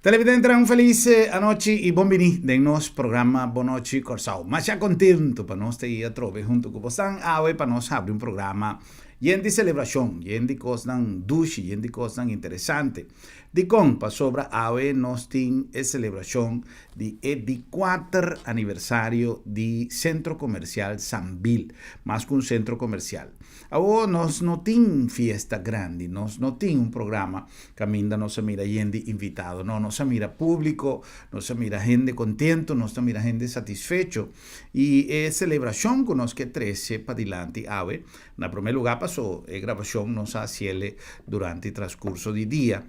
Televidente, un felis anochi i bon biní den nos programa Bon Nochi Kòrsou. Masha kontentu pa nos ta ei atrobe huntu ku bosan awe pa nos habri un programa yen di selebrashon, yen di kosnan dushi, yen di kosnan interesante. Dikon? Pasobra awe nos tin e selebrashon di e di kuater aniversario di Sentro Komersial Sambil, mas ku un sentro komersial. Awor nos no tin fiesta grandi, nos no tin un programa Caminda nos a mira yen di invitado. No, nos a mira publico, nos a mira hende contento, nos ta mira hende satisfecho. Y e celebracion cu nos ke trece padilanti awe, na prome lugar paso e grabacion nos a haciele durante transcurso di dia.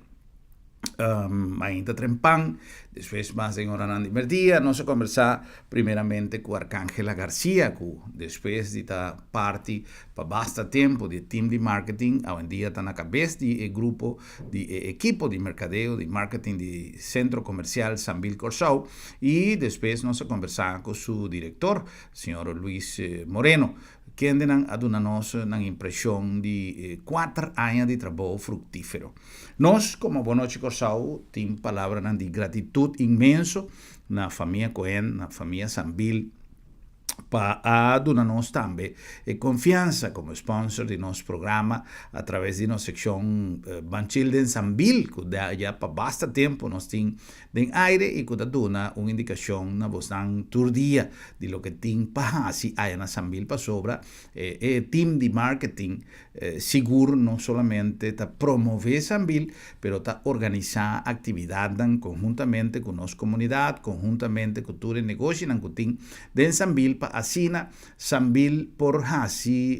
Mainta trempan, despues mas den oranan di merdia, nos a conversa primeramente cu Arcangela Garcia cu despues di ta parti Pa basta tempu di e team di marketing awendia ta na kabes di e grupo di e ekipo di merkadeo di marketing di Sentro Komersial Sambil Kòrsou i despues nos a kombersá ku su direktor, señor Luis Moreno, kendenan a duna nos nan impreshon di kuater aña di trabou fruktífero. Nos komo Bon Nochi Kòrsou tin palabranan di gratitut inmenso na famia Cohen, na famia Sambil, pa a duna nos tambe e konfiansa komo sponsor di nos programa a traves di nos sekshon Banchil den Sambil ku ya pa basta tempu nos tin den aire i ku ta duna un indikashon na bosnan tur dia di loke tin pa hasi aya na Sambil pasobra e team di marketing Sigur no solamente ta promové Sambil, pero ta organisá aktividatnan konhuntamente ku nos komunidat, konhuntamente ku tur e negoshinan ku tin den Sambil pa asina Sambil por hasi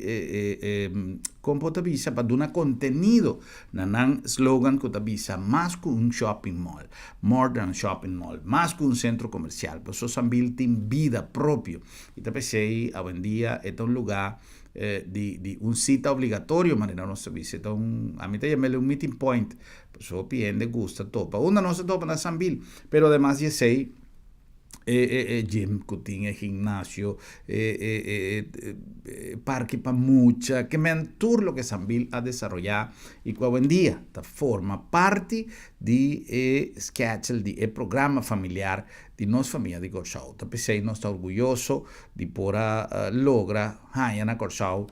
kon por ta bisa pa duna kontenido na nan slogan ku ta bisa mas ku un shopping mall, more than a shopping mall, mas ku un sentro komersial, pasobra Sambil tin bida propio i ta p'esei awendia e ta un lugá di di un cita obligatorio manera nos ta bisa e ta un ami ta yam'el un meeting point pasobra hopi hende gusta topa unda nos ta topa na Sambil pero ademas di esey e e e gym cu tin e gimnasio e e e e parke pa mucha ke men tur loke Sambil a desaroya y cu awendia ta forma parti di e schedule di e programa familiar di nos famia di Kòrsou. Ta p'esei nos ta orguyoso di por a logra haña na Kòrsou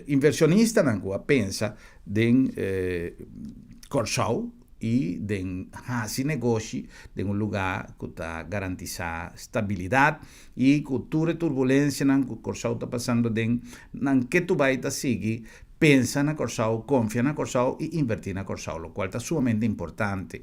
inversionistanan ku a pensa den Kòrsou i den hasi negoshi den un lugá ku ta garantisá stabilidat i ku tur e turbulensianan ku Kòrsou ta pasando den nan ketu bai ta sigui pensa na Kòrsou, konfia na Kòrsou i invertí na Kòrsou, lokual ta sumamente importante.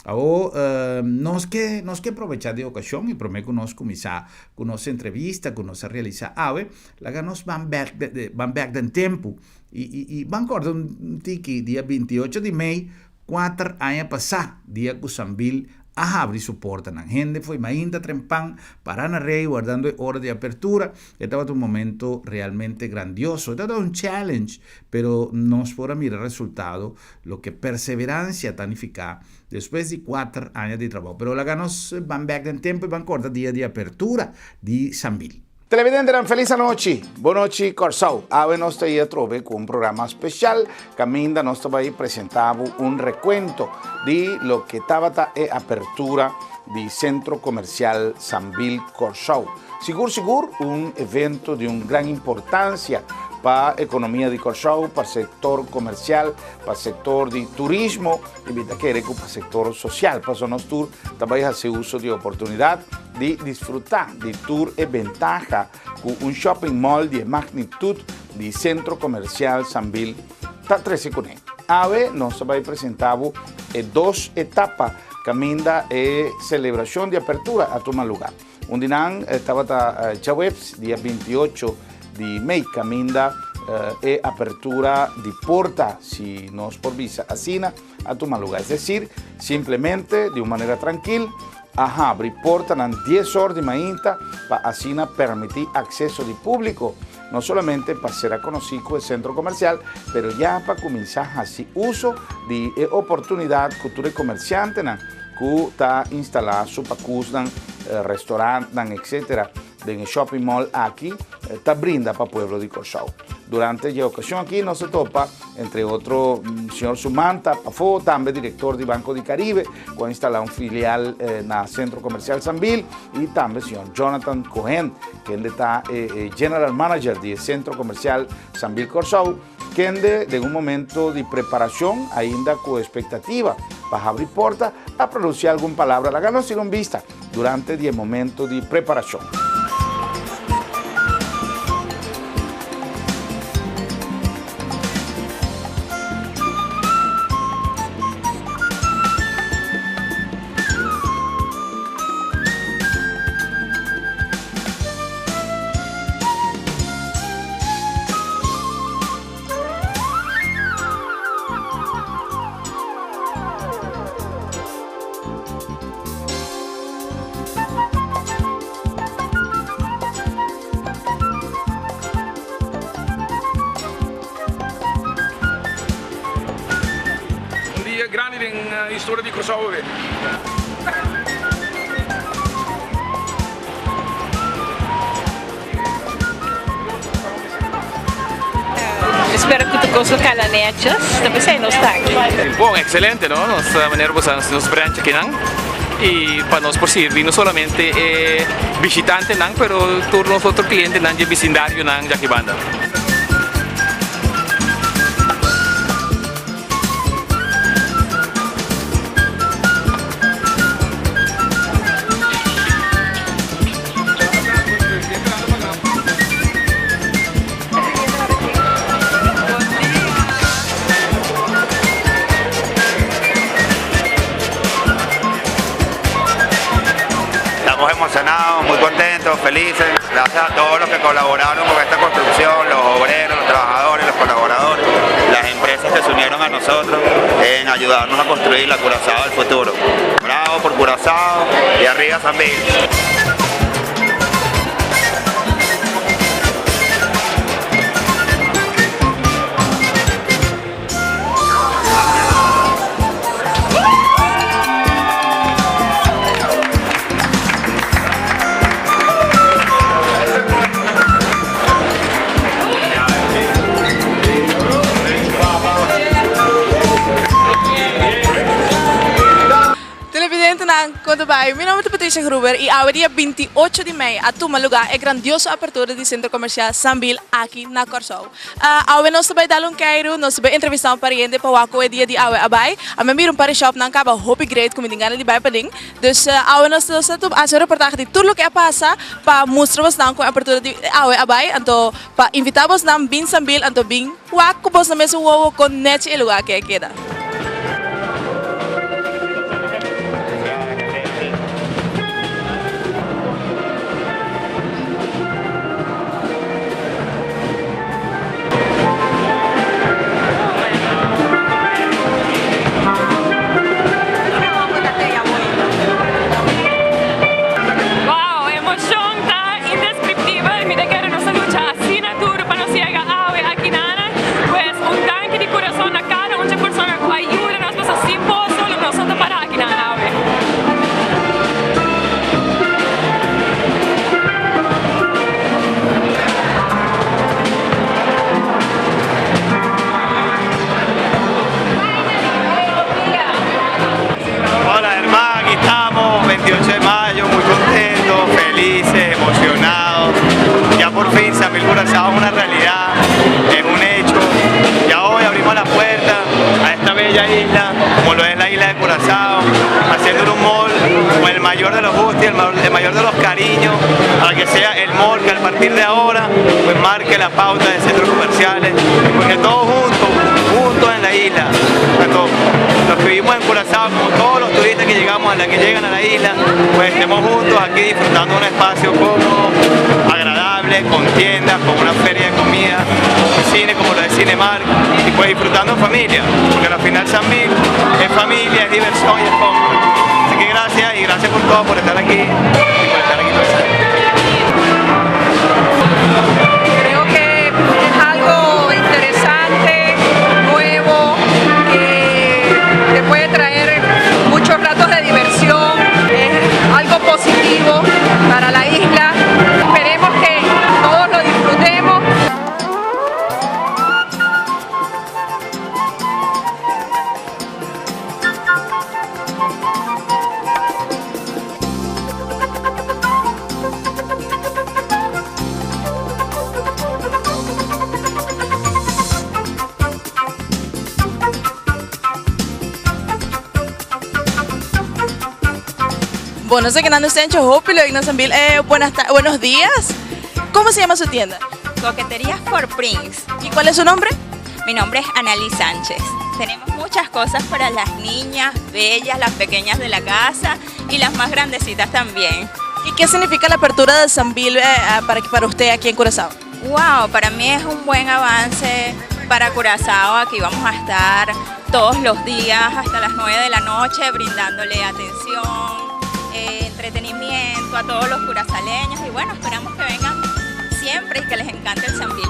Awor, nos ke nos ke probechá di e okashon i promé ku nos kuminsá ku nos entrevista ku nos a realisá awe, laga nos ban bèk ban bèk den tempu i i i ban kòrda un tiki dia 28 di mei Kuater aña pasá, dia ku Sambil a habri su portanan, hende fo'i mainta trempan pará na rei wardando e ora di apertura. E tabata un momento realmente grandioso. E tabata un challenge, pero nos por a mira resultado, loke perseveransia ta nifiká despues di kuater aña di trabou. Pero laga nos ban bèk den tempu i ban kòrda dia di apertura di Sambil. Televidentenan felis anochi, bon nochi Kòrsou. Awe nos ta hier atrobe ku un programa spesial kaminda nos ta bai presentá bo un rekuento di loke tabata e apertura di Sentro Komersial Sambil Kòrsou. Sigur sigur un evento di un gran importansia pa ekonomia di Kòrsou, pa sektor komersial, pa sektor di turismo i mi ta kere ku pa sektor sosial pasobra nos tur ta bai hasi uso di e oportunidat di disfrutá di tur e bentaha ku un shopping mall di e magnitut di Sentro Komersial Sambil ta trese kuné. Awe nos ta bai presentá bo e dos etapa kaminda e selebrashon di apertura a tuma lugá. Un di nan tabata djaweps, dia 28 di mei, kaminda e apertura di porta, si nos por bisa asina, a tuma lugá. Es desir, simplemente di un manera trankil a habri portanan dies or di mainta pa asina permití akseso di públiko, no solamente pa sera konosí ku e sentro komersial, pero ya pa kuminsá hasi uso di e oportunidat ku tur e komersiantenan ku ta instalá su pakusnan, restorantnan, etcétera den e shopping mall aki. ta brinda pa pueblo di Kòrsou. Durante dje okashon aki nos a topa entre otro señor Sumanta Pafó, tambe direktor di Banco di Caribe ku a instalá un filial na Sentro Komersial Sambil i tambe señor Jonathan Cohen kende ta e General Manager di e Sentro Komersial Sambil Kòrsou kende den un momento di preparashon ainda ku espektativa pa habri porta a pronunsiá algun palabra laga nos tira un bista durante di e momento di preparashon. Un dia grandi den historia di Kòrsou awe. Espero cu tur cos lo cana netjes, ta pesey nos ta aki. Bon, excelente no, nos manera bo sa nos branch akinan y pa nos por sirbi no solamente e bishitantenan pero tur nos otro clientenan dje bisindarionan djaki banda. Estamos emocionados, muy contentos, felices. Gracias a todos los que colaboraron con esta construcción, los obreros, los trabajadores, los colaboradores, las empresas que se unieron a nosotros en ayudarnos a construir la Curazao del futuro. Bravo por Curazao y arriba Sambil. Televidentenan, kon ta bai? Mi nomber ta Patricia Gruber y awe dia 28 di mei a tuma lugar e grandioso apertura di Centro Comercial Sambil aki na Kòrsou. Awe nos ta bai dal un keiru, nos ta bai entrevista un par di hende pa wak ku e dia di awe a bai. Ami a mira un par di shopnan kaba hopi great ku mi tin gana di bai paden. Dus awe nos ta hasi un reportahe di tur loke a pasa pa mustra bosnan kon e apertura di awe a bai. Anto pa invita bosnan bin Sambil anto bin wak ku bosnan mes un wowo kon nechi e lugar aki a keda. Wow, emocion ta indescriptibel, mi ta kere nos a lucha asina duro pa nos yega awe aki nana, pues un danki di curason na cada un dje persona cu a yuda nos pasobra sin boso lo nos no ta para aki nan awe. Hola hermano, aquí estamos, 28 de mayo, muy contentos, felices, emocionados. Ya por fin Sambil Curazao es una realidad, es un hecho. Ya hoy abrimos la puerta a esta bella isla, como lo es la isla de Curazao, haciendo un mall con el mayor de los gustos y el mayor de los cariños, para que sea el mall que a partir de ahora pues marque la pauta de centros comerciales, porque todos juntos, juntos en la isla, tanto los que vivimos en Curazao como todos los turistas que llegamos a la que llegan a la isla, pues estemos juntos aquí disfrutando un espacio cómodo, agradable, con tiendas, con una feria de comida, con un cine como lo de Cinemark, y pues disfrutando en familia, porque al final Sambil es familia, es diversión y es compra. Así que gracias y gracias por todo, por estar aquí y por estar aquí presente. Creo que es algo interesante, nuevo, que te puede traer muchos ratos de diversión, es algo positivo para la isla. Esperemos que todos lo disfruten. Bon, nos aki nan Sencho hopi leuk na Sambil. Eh, buenas buenos días. ¿Cómo se llama su tienda? Coqueterías por Prince. ¿Y cuál es su nombre? Mi nombre es Annalise Sánchez. Tenemos muchas cosas para las niñas bellas, las pequeñas de la casa y las más grandecitas también. ¿Y qué significa la apertura de Sambil para usted aquí en Curazao? Wow, para mí es un buen avance para Curazao. Aquí vamos a estar todos los días hasta las 9 de la noche brindándole atención, entretenimiento a todos los curazaleños y bueno, esperamos que vengan siempre y que les encante el Sambil.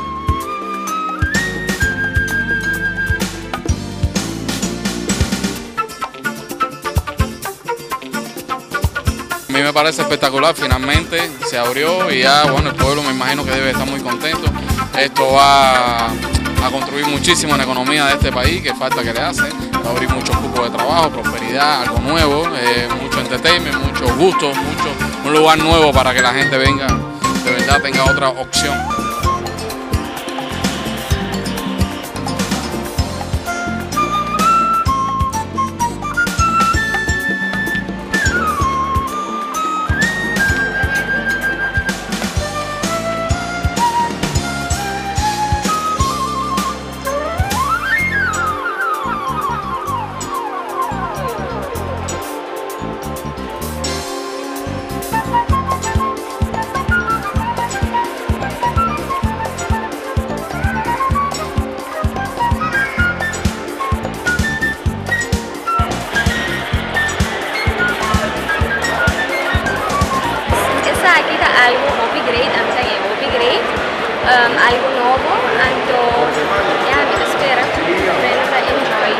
A mí me parece espectacular, finalmente se abrió y ya, bueno, el pueblo me imagino que debe estar muy contento. Esto va a construir muchísimo en la economía de este país, que falta que le hace. Va a abrir muchos cupos de trabajo, prosperidad, algo nuevo, mucho entertainment, mucho gusto, un lugar nuevo para que la gente venga, de verdad tenga otra opción. Esaki ta algo hopi great, ami ta haña hopi great, algo nobo, anto ya mi ta spera cu Brenda ta enjoy.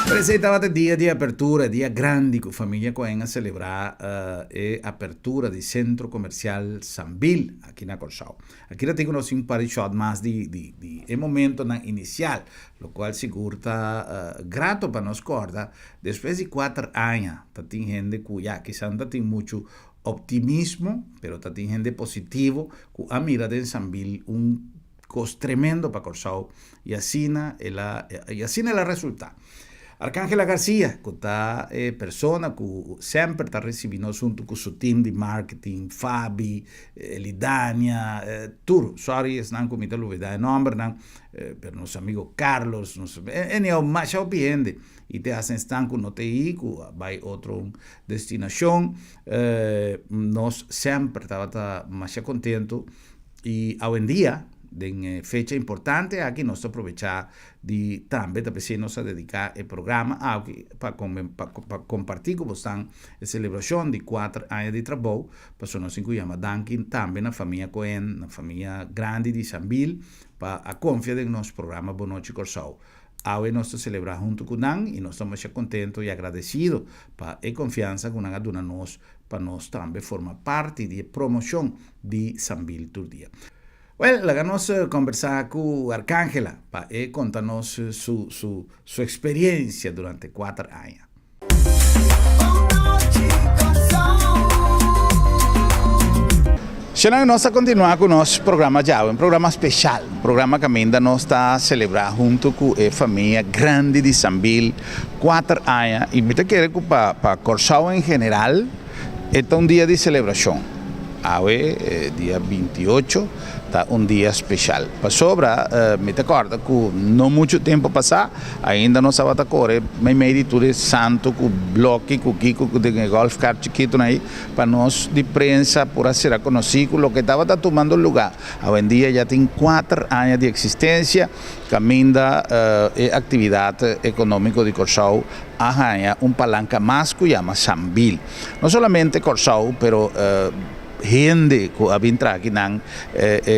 Pero esei tabata e dia di apertura, e dia grandi ku familia Cohen a selebrá e apertura di Sentro Komersial Sambil aki na Kòrsou. Aki ta tin ku nos tin un par di shòt mas di di di e momentonan inisial, lokual sigur ta grato pa nos kòrda despues di kuater aña ta tin hende ku ya kisan ta tin muchu optimismo, pero ta tin hende positivo ku a mira den Sambil un kos tremendo pa Kòrsou i asina el a i asina el a resultá. Arcangela Garcia ku ta e persona ku semper ta risibí nos huntu ku su team di marketing, Fabi, Elidania, tur, sorry esnan ku mi ta lubidá e nòmbernan, pero nos amigo Carlos, nos anyhow masha hopi hende i te hasta esnan ku no ta ei ku a bai otro destinashon, nos semper tabata masha kontentu. I awendia, den e fecha importante aki, nos ta aprovechá di tambe ta p'esei nos a dediká e programa aki pa pa kompartí ku bosnan e selebrashon di kuater aña di trabou, pasobra nos tin ku yama danki tambe na famia Cohen, na famia grandi di Sambil pa a konfia den nos programa Bon Nochi Kòrsou. Awe nos ta selebrá huntu ku nan i nos ta masha kontentu i agradesido pa e konfiansa ku nan a duna nos pa nos tambe forma parti di e promoshon di Sambil tur dia. Wèl, laga nos kombersá ku Arcángela pa e konta nos su su su eksperiensia durante kuater aña. Shana, nos ta kontinuá ku nos programa djawe, un programa speshal, un programa kaminda nos ta selebrá huntu ku e famia grandi di Sambil kuater aña i mi ta kere ku pa pa Kòrsou en general e ta un dia di selebrashon. Awe, dia 28, ta un dia speshal. Pasobra mi ta kòrda ku no muchu tempu pasá ainda nos tabata kore meimei di tur e santu ku bloki ku kiko ku den e golf cart chikitunan ei pa nos di prensa por a sera konosí ku loke tabata tumando lugá. Awendia ya tin kuater aña di eksistensia kaminda e aktividat ekonómiko di Kòrsou a haña un palanka mas ku yama Sambil. No solamente Kòrsou pero. Hende ku a bin traha akinan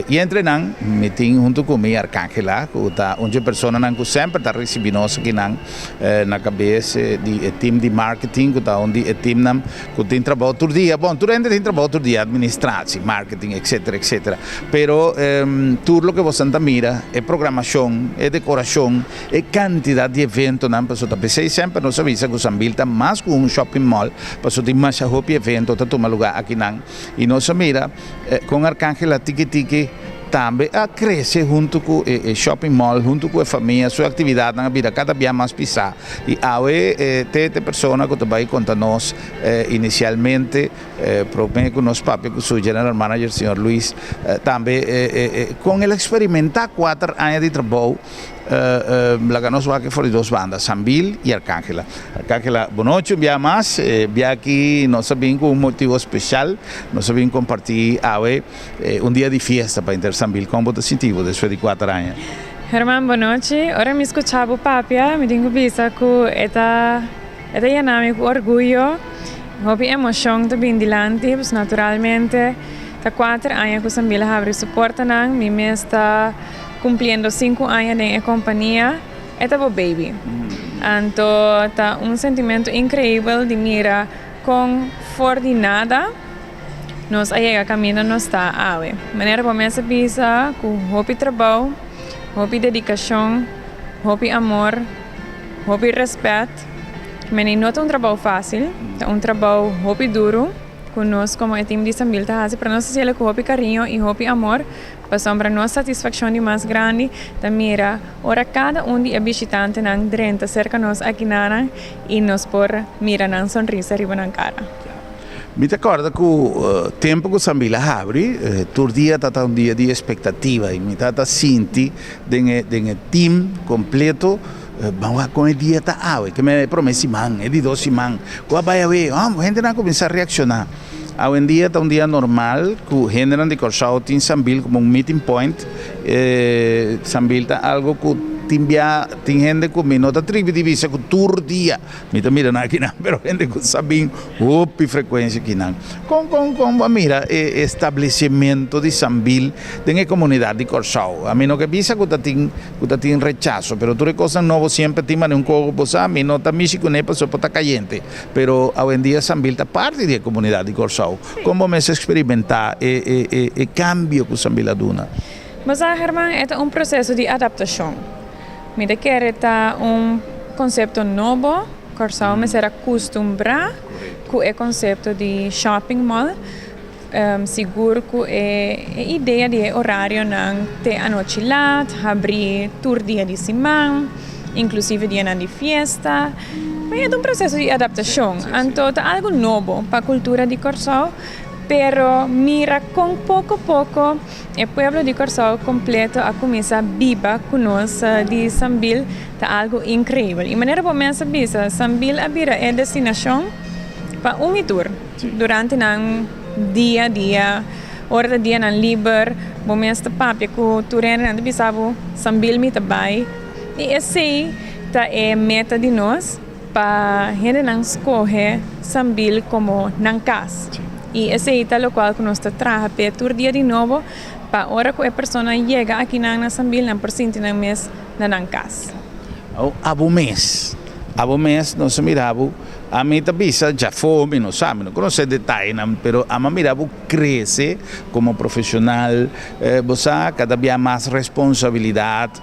i entre nan mi tin huntu ku mi Arcangela ku ta un dje personanan ku semper ta risibi nos akinan na kabes di e team di marketing ku ta un di e teamnan ku tin trabou tur dia. Bon, tur hende tin trabou tur dia, administratie, marketing etcetera etcetera pero tur loke bosan ta mira e programashon, e dekorashon, E kantidat di eventonan pasobra ta p'esei semper nos a bisa ku Sambil ta mas ku un shopping mall pasobra tin masha hopi evento ta tuma lugá akinan i nos a mira kon Arcangel a tiki tiki tambe a krese huntu ku e shopping mall huntu ku e famia su aktividatnan a bira kada bia mas pisá i awe te e persona ku ta bai konta nos inisialmente prome ku nos papia ku su general manager señor Luis tambe kon el a eksperimentá kuater aña di trabou. Laga nos wak for di dos banda, Sambil i Arcangela. Arcangela, bon nochi un bia mas. E bia aki nos a bin ku un motibo spesial. Nos a bin kompartí awe un dia di fiesta pa henter Sambil. Kon bo ta sinti bo despues di kuater aña? Herman, bon nochi. Ora mi skucha bo papia, mi tin ku bisa ku e ta e ta yena mi ku orguyo. Hopi emoshon ta bin dilanti, pues naturalmente ta kuater aña ku Sambil a habri su portanan. Mi mes ta. Cumpliendo sinku aña den e compania, e ta bo baby. Anto ta un sentimento increibel di mira con for di nada nos a yega caminda nos ta awe. Manera bo mes a bisa cu hopi trabou, hopi dedicacion, hopi amor, hopi respet. Meni no ta un trabou facil, ta un trabou hopi duro cu nos como e team di Sambil ta haci, pero nos ta haciele cu hopi cariño y hopi amor. Pasobra nos satisfakshon di mas grandi ta mira ora kada un di e bishitantenan drenta serka nos akinanan i nos por mira nan sonrisa riba nan kara. Mi ta kòrda ku tempu ku Sambil a habri, tur dia tabata un dia di espektativa i mi tabata sinti den e den e tim kompleto, ban wak kon e dia ta awe, ke e promé siman, e di dos siman, ku a bai awe, hendenan a kuminsá reakshoná. Awendia ta un dia normal ku hendenan di Kòrsou tin Sambil komo un meeting point. Sambil ta algo ku tin bia tin hende ku mi no ta tribi di bisa ku tur dia mi ta mira nan akinan pero hende ku sa bin hopi frekuensia akinan. Kon kon kon bo a mira e establesimentu di Sambil den e komunidat di Kòrsou? Ami no ke bisa ku ta tin ku ta tin rechaso pero tur e kosnan nobo siempre tin manera un koko bo sa mi no ta mishi kuné pasobra por ta kayente. Pero awendia Sambil ta parti di e komunidat di Kòrsou. Kon bo mes eksperimentá e kambio ku Sambil a duna? Bo sa Herman, e ta un proseso di adaptashon. Mi ta kere ta un konsepto nobo. Kòrsou mester a kustumbrá ku e konsepto di shopping mall. Sigur ku e idea di e orarionan te anochi lat, habrí tur dia di siman, inklusive dianan di fiesta. Ma e ta un proseso di adaptashon. Anto ta algu nobo pa kultura di Kòrsou, pero mira kon poko poko e pueblo di Kòrsou kompleto a kuminsá biba ku nos di Sambil ta algu inkreibel. I manera bo mes a bisa, Sambil a bira e destinashon pa un i tur. Durante nan dia a dia, ora ta dianan liber, bo mes ta papia ku tur hende, nan ta bisa bo, Sambil mi ta bai. I esei ta e meta di nos, pa hendenan skohe Sambil komo nan kas. I esei ta lokual ku nos ta traha p'e tur dia di nobo, pa ora ku e persona yega akinan na Sambil, nan por sinti nan mes na nan kas. Abo mes, abo mes nos a mira bo. Ami ta bisa djafó, mi no sa, mi no konosé detayenan, pero ami a mira bo krese komo profeshonal, bo sa kada bia mas responsabilidat,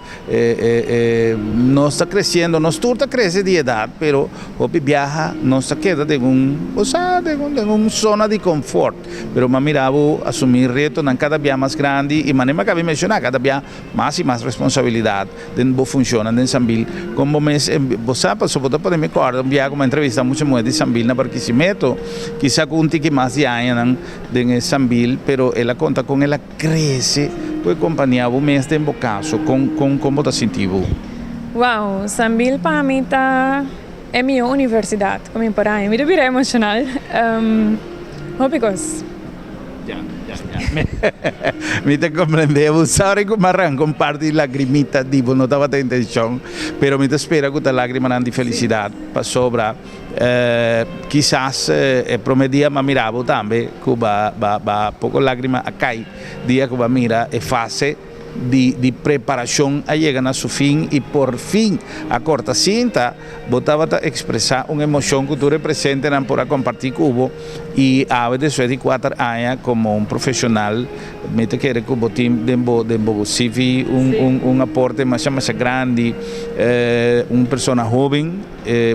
nos ta kresiendo, nos tur ta krese di edat, pero hopi biaha nos ta keda den un, bo sa, den un den un zona di konfort, pero mi a mira bo asumí retonan kada bia mas grandi i manera mi a kaba di menshoná, kada bia mas i mas responsabilidat. Den bo funcionnan den Sambil con bo mes bo sa pasobra bo ta pone mi corda un bia cu mi a entrevista mucha muher di Sambil na Barquisimeto kisa cu un tiki mas di añanan den e Sambil pero el a conta con el a crece cu e compania bo mes den bo caso con con con bo ta sinti bo? Wow, Sambil pa mi ta e miho universidad cu mi por haña. Mi ta bira emocional. Hopi cos. Ya, ya. Mi ta comprende bo. Sorry cu mi a ranca un par di lagrimita di bo, no tabata intencion, pero mi ta spera cu ta lagrimanan di felicidad pasobra kisas e prome dia mi a mira bo tambe cu ba ba poco lagrima a cay dia cu bo a mira e fase di preparacion a yega na su fin y por fin a corta cinta, bo tabata expresa un emocion cu tur e presentenan por a comparti cu bo y awe despues di cuater aña como un profesional mi ta kere cu bo tin den bo den bo CV un un un aporte masha masha grandi, un persona hoben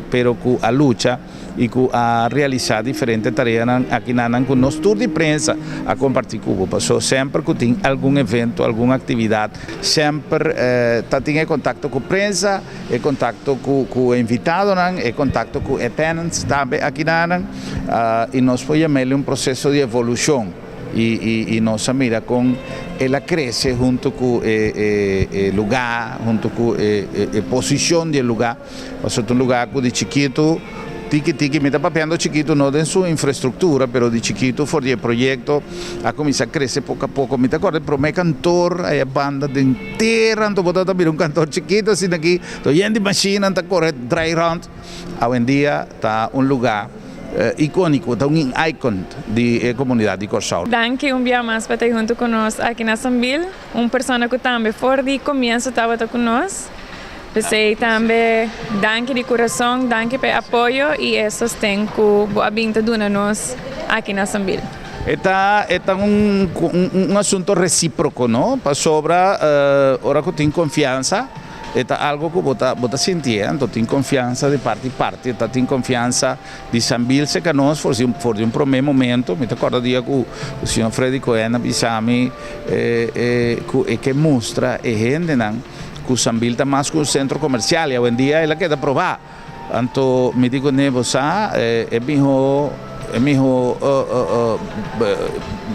pero cu a lucha. y cu a realisa diferente tareanan akinanan cu nos tur di prensa a comparti cu bo. Paso semper cu tin algun evento, algun actividad, semper ta tin e contacto cu prensa, e contacto cu cu e invitadonan, e contacto cu e tenants tambe akinanan y nos por yam'el un proceso di evolucion y y nos a mira con el a crece hunto cu e e lugar, hunto cu e e posicion di e lugar. Pasobra ta un lugá ku di chikitu, tiki tiki, mi ta papiando chikitu no den su infrastruktura, pero di chikitu for di e proyekto a kuminsá krese poko a poko. Mi ta kòrda e promé kantor aya banda den tera, anto bo tabata mira un kantor chikitu asina aki, to yen di mashinnan ta kore drai rònt. Awendia ta un lugá ikóniko, ta un icon di e komunidat di Kòrsou. Danki un bia mas pa ta huntu ku nos aki na Sambil, un persona ku tambe for di komienso tabata ku nos. P'esei tambe danki di kurason, danki pa e apoyo i e sosten ku bo a bin ta duna nos aki na Sambil. E ta e ta un un asunto reciproco no, pasobra ora cu tin confiansa e ta algo cu bo ta bo ta sinti e, anto tin confiansa di parti parti, ta tin confiansa di Sambil cerca nos for di for di un prome momento, mi ta corda dia cu señor Freddy Cohen a bisa mi cu e ke mustra e hendenan Ku Sambil ta mas ku un sentro komersial i awendia el a keda probá. Anto mi di kuné, Bo sa, e mihó e mihó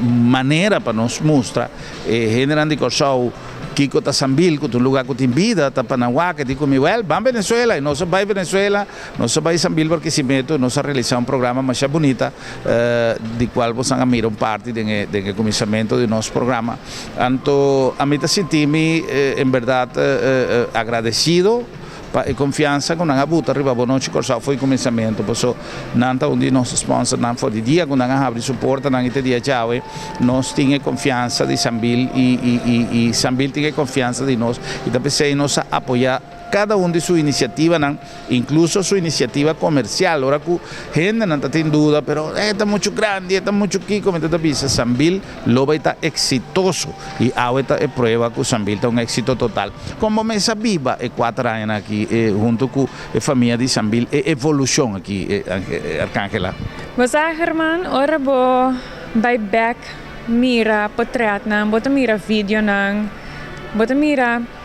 manera pa nos mustra e hendenan di Kòrsou kiko ta Sambil, ku ta un lugá ku tin bida, ta pa nan wak. E di ku mi, Wèl, ban Venezuela. I nos a bai Venezuela, nos a bai Sambil Barkisimeto, nos a realisá un programa masha bunita di kual bosan a mira un parti den e den e kuminsamentu di nos programa. Anto ami ta sinti mi en berdad agradecido pa e confiansa cu nan a buta riba Bo Nochi Corsou for di cuminsamentu, paso nan ta un di nos sponsornan for di dia cu nan a habri su portanan y te dia djawe nos tin e confiansa di Sambil y Sambil tin e confiansa di nos y ta pesey nos a apoya Kada un di su inisiativanan, inkluso su inisiativa komersial, ora ku hendenan ta tin duda, pero e ta muchu grandi, e ta muchu kiko, mi ta ta bisa Sambil lo bai ta eksitoso i awe ta e prueba ku Sambil ta un éksito total. Kon bo mes a biba e kuater añanan aki huntu ku e famia di Sambil, e evolushon aki, Arcangela? Bo sa Herman, ora bo bai bek mira potretnan, bo ta mira videonan, bo ta mira.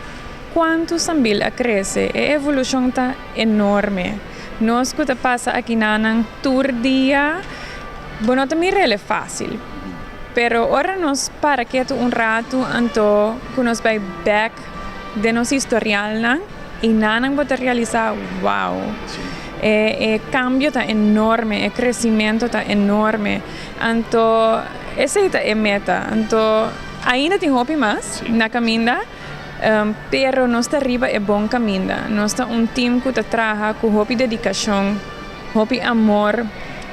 Kuantu Sambil a krese, e evolushon ta enorme. Nos ku ta pasa akinanan tur dia, bo no ta mir'el e fásil. Pero ora nos para ketu un ratu anto ku nos bai bèk den nos historialnan, einanan bo ta realisá, wow, e kambio ta enorme, e kresimentu ta enorme. Anto esei ta e meta. Anto ainda tin hopi mas na kaminda. Pero nos ta riba e bon kaminda. Nos ta un tim ku ta traha ku hopi dedikashon, hopi amor,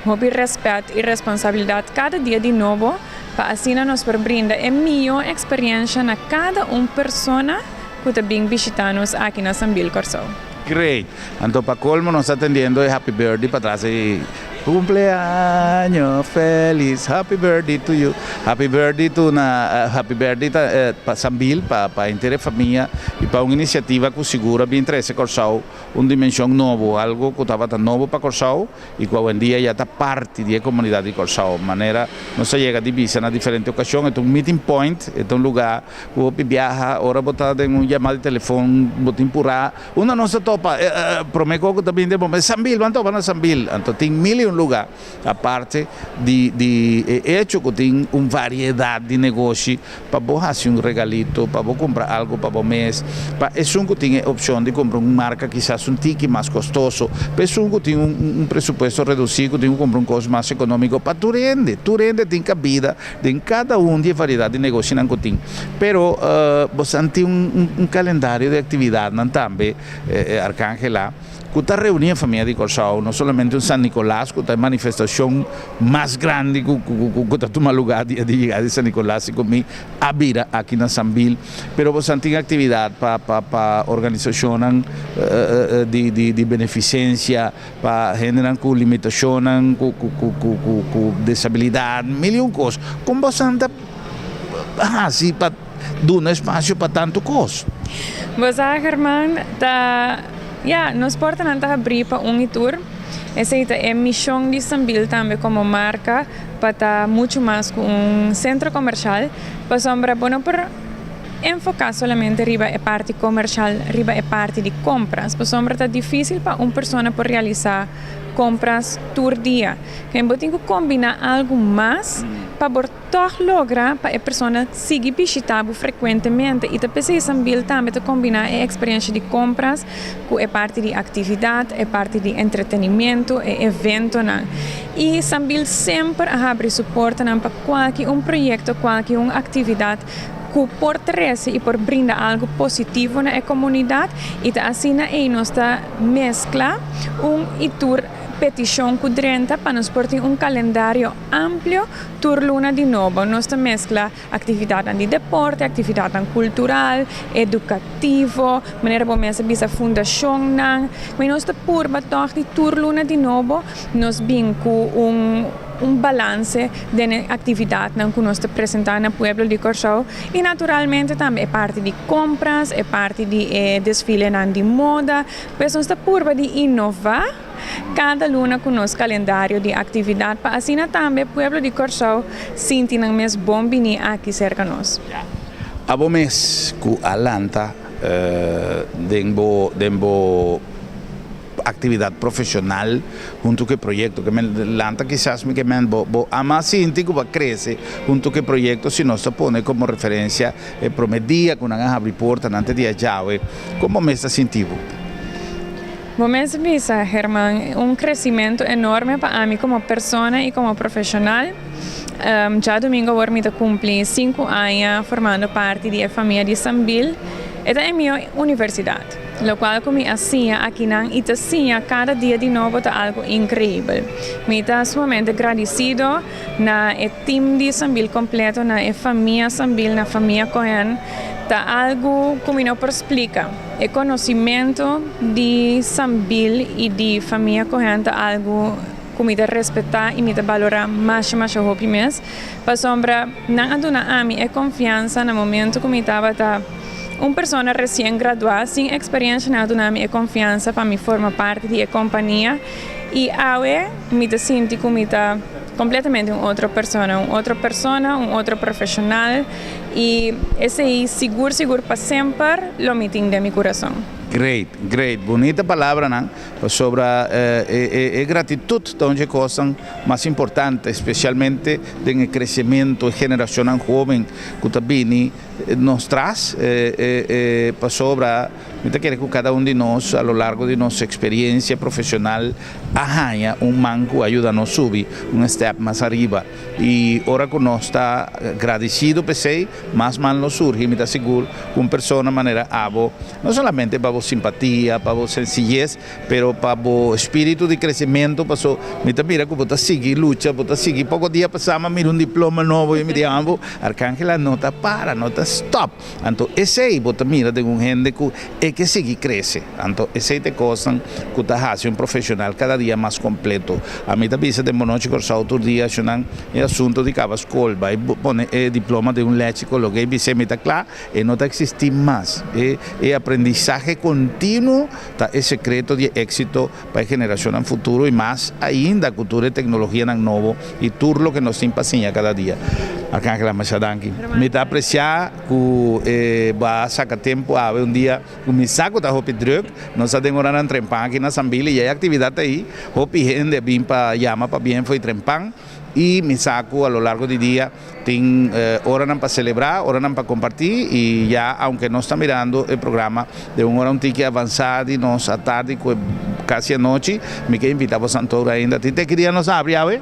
hopi rèspèt i responsabilidat kada dia di nobo pa asina nos por brinda e mihó eksperiencia na kada un persona ku ta bin bishitá nos aki na Sambil Kòrsou. Great! Anto pa colmo nos ta tendiendo e happy birthday patras ei. Cumpleaños feliz, happy birthday to you. Happy birthday to na happy birthday ta pa Sambil, pa pa henter e famia y pa un iniciativa cu sigur a bin trece Corsou un dimension nobo, algo cu tabata nobo pa Corsou y cu awendia ya ta parti di e comunidad di Corsou. Manera nos a yega di bisa na diferente ocasion e ta un meeting point, e ta un lugar cu hopi biaha ora bo ta den un yamada di telefon bo tin pura. Unda nos ta. topa, prome kos ku ta bini den bo mente, Sambil, ban topa na Sambil. Anto tin mil i un lugá, aparte di di e echo ku tin un variedat di negoshi pa bo hasi un regalito, pa bo kumpra algu pa bo mes, pa esun ku tin e opshon di kumpra un marka kisas un tiki mas kostoso, pa esun ku tin un presupuesto redusí ku tin ku kumpra un kos mas ekonómiko, pa tur hende, tur hende tin kabida den kada un di e variedat di negoshinan ku tin. Pero bosan tin un kalendario di aktividatnan tambe, Arcangela. Ku ta reuní e famia di Kòrsou, no solamente un San Nikolas ku ta e manifestashon mas grandi ku ku ta tuma lugá dia di yegada di San Nikolas i ku mi a bira aki na Sambil, pero boso tin aktividat pa pa pa organisashonnan di di di benefisensia, pa hendenan ku limitashonnan, ku ku ku ku ku ku desabilidat, mil i un kos. Kon boso ta hasi pa duna espasio pa tantu kos? Bo sa German, ta Ya, nos portanan ta habrí pa un i tur. Esei ta e mishon di Sambil tambe komo marka pa ta muchu mas ku un sentro komershal, pasobra bo no por enfoká solamente riba e parti komershal, riba e parti di kompras, pasobra ta difísil pa un persona por realisá kompras tur dia. Bo tin ku kombiná algu mas pa bo. Tòg logra pa e persona sigui bishitá bo frekuentemente i ta p'esei Sambil tambe ta kombiná e eksperensha di kompras ku e parti di aktividat, e parti di entretenimiento, e eventonan. I Sambil semper a habri su portanan pa kualke un proyekto, kualke un aktividat ku por trese i por brinda algu positivo na e komunidat i ta asina ei nos ta meskla un i tur petishon ku drenta pa nos por tin un kalendario amplio Tur luna di nobo nos ta meskla aktividatnan di deporte, aktividatnan kultural, edukativo, manera bo mes a bisa fundashonnan. Mi nos ta purba tòg di tur luna di nobo nos bin ku un un balanse den e aktividatnan ku nos ta presentá na pueblo di Kòrsou i naturalmente tambe e parti di kompras, e parti di e desfilenan di moda. Pues nos ta purba di inová. Kada luna ku nos kalendario di aktividat pa asina tambe pueblo di Kòrsou sinti nan mes bon bini aki serka nos. Abo mes ku a lanta den bo den bo aktividat profeshonal huntu ku e proyekto ke men lanta kisas mi ke men bo bo ama sinti ku bo a krese huntu ku e proyekto si nos ta pone komo referensia e prome dia ku nan a habri portanan te dia djawe kon bo mes ta sinti bo? Bo mes bisa, Herman, un crecimento enorme pa ami como persona y como profesional. Djadomingo awor mi ta cumpli sinku aña formando parti di e famia di Sambil. E ta e mio universidad. Locual cu mi a siña akinan y ta siña cada dia di nobo ta algo increibel. Mi ta sumamente gradicido na e team di Sambil completo, na e famia Sambil, na famia Cohen. Ta algo cu mi no por splica. E conocimento di Sambil y di famia Cohen ta algo cu mi ta respeta y mi ta balora masha masha hopi mes, pasobra nan a duna ami e confiansa na momento cu mi tabata un persona recien gradua sin experiencia, nan a duna mi e confiansa pa mi forma parti di e compania y awe mi ta sinti cu mi ta completamente un otro persona, un otro persona, un otro profesional. I esei sigur sigur pa semper lo mi tin den mi kurason. Great, great. Bunita palabranan pasobra e gratitut ta un dje kosnan mas importante, especialmente den e crecemento, e generacionnan hoben cu ta bini nos tras, pasobra Mi ta kere ku kada un di nos a lo largo di nos eksperiencia profesional a haña un man ku a yuda nos subi un step mas ariba. I ora ku nos ta gradisido p'esei, mas man lo surgi. Mi ta sigur ku un persona manera abo, no solamente pa bo simpatia, pa bo sensiyes, pero pa bo spiritu di kresementu, paso mi ta mira ku bo ta sigui lucha, bo ta sigui. Poko dia pasá mi a mira un diploma nobo i mi di abo, Arcangela no ta para, no ta stop. Anto esei bo ta mira den un hende ku e ke sigui krese. Anto esei ta e kosnan ku ta hasi un profeshonal kada dia mas kompleto. Ami ta bisa den Bonochi Kòrsou tur dia ashonan e asunto di kaba skol bai pone e diploma den un lèchi koloke i bis'é mi ta kla, e no ta eksistí mas. E e aprendisahe kontinuo ta e sekreto di e éksito pa e generashonnan futuro i mas ainda ku tur e teknologianan nobo i tur loke nos tin pa siña kada dia. Arcangela, masha danki. Mi ta apresiá. ku e bo a saka tempu awe un dia ku mi sa ku ta hopi druk. Nos ta den oranan trempan aki na Sambil i e aktividat ta ei. Hopi hende a bin pa yama pa bien fo'i trempan i mi sa ku a lo largo di dia tin oranan pa selebrá, oranan pa kompartí i ya aunke nos ta mirando e programa den un ora un tiki avansá di nos atardi ku kasi anochi, mi ke invitá boso anto ainda. Tin te ki dia nos a habri awe?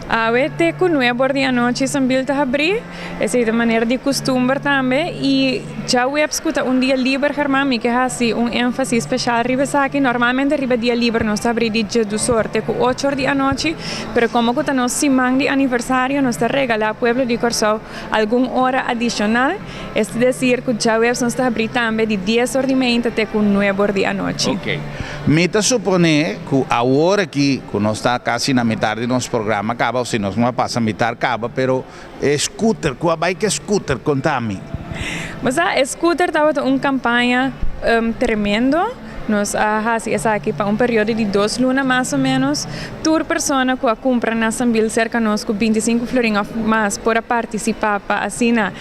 Awe te ku nuebor di anochi Sambil ta habrí, esei ta manera di kustumber tambe i djaweps ku ta un dia liber German mi ke hasi un énfasis speshal riba esaki. Normalmente riba dia liber nos ta habrí di djedusor te ku ochor di anochi, pero komo ku ta nos siman di aniversario nos ta regalá pueblo di Kòrsou algun ora adishonal, es desir ku djaweps nos ta habrí tambe di dies or di meinta te ku nuebor di anochi. Mi ta suponé ku awor aki ku nos ta kasi na mitar di nos programa kaba, o si nos no a pasa mitar kaba, pero e scooter, ku a bai ku e scooter? Konta mi. Bo sa, e scooter tabata un kampaña tremendo. Nos a hasi esaki pa un periodo di dos luna mas o ménos. Tur persona ku a kumpra na Sambil serka nos ku bintisinku florin òf mas por a partisipá pa asina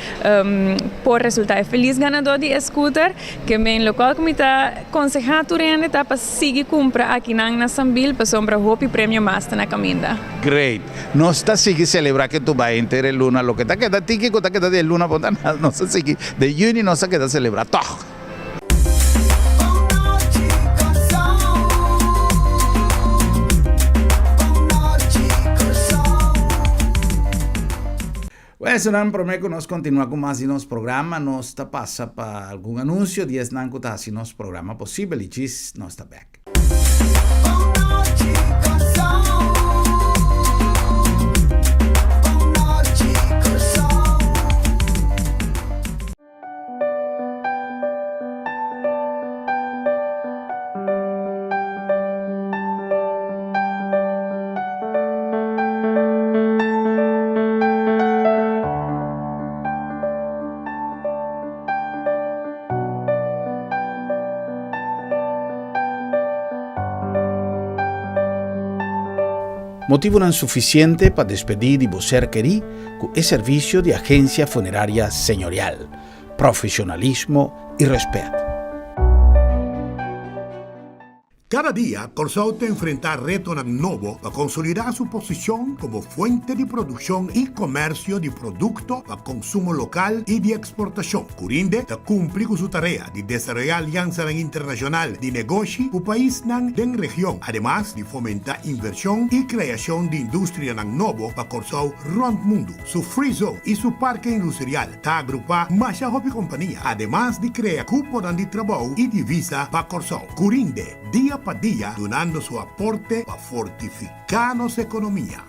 por resultá e felis ganadó di e scooter. Ke men lokual ku mi ta konsehá tur hende ta pa sigui kumpra akinan na Sambil pasobra hopi premio mas ta na kaminda. Great. Nos ta sigui selebrá ke tur bai henter e luna. Loke ta keda tiki ku ta keda di e luna por ta nos ta sigui den yüni nos ta keda selebrá tòg. Wèsnan, promé ku nos kontinuá ku mas di nos programa, nos ta pasa pa algun anunsio di esnan ku ta hasi nos programa posibel i djis nos ta bèk. Motibunan sufisiente pa despedí di bo ser kerí ku e servisio di Agensia Funeraria Señorial. Profesionalismo i rèspèt. Kada dia Kòrsou ta enfrentá retonan nobo pa konsolidá su posishon komo fuente di produkshon i komèrsio di produkto pa konsumo lokal i di eksportashon. Curinde ta kumpli ku su tarea di desaroyá aliansanan internashonal di negoshi ku paisnan den region, ademas di fomentá invershon i kreashon di industrianan nobo pa Kòrsou rònt mundu. Su Free Zone i su Parke Industrial ta agrupá masha hopi kompania, ademas di krea kuponan di trabou i divisa pa Kòrsou. Curinde, dia pa dia dunando su aporte pa fortifiká nos ekonomia.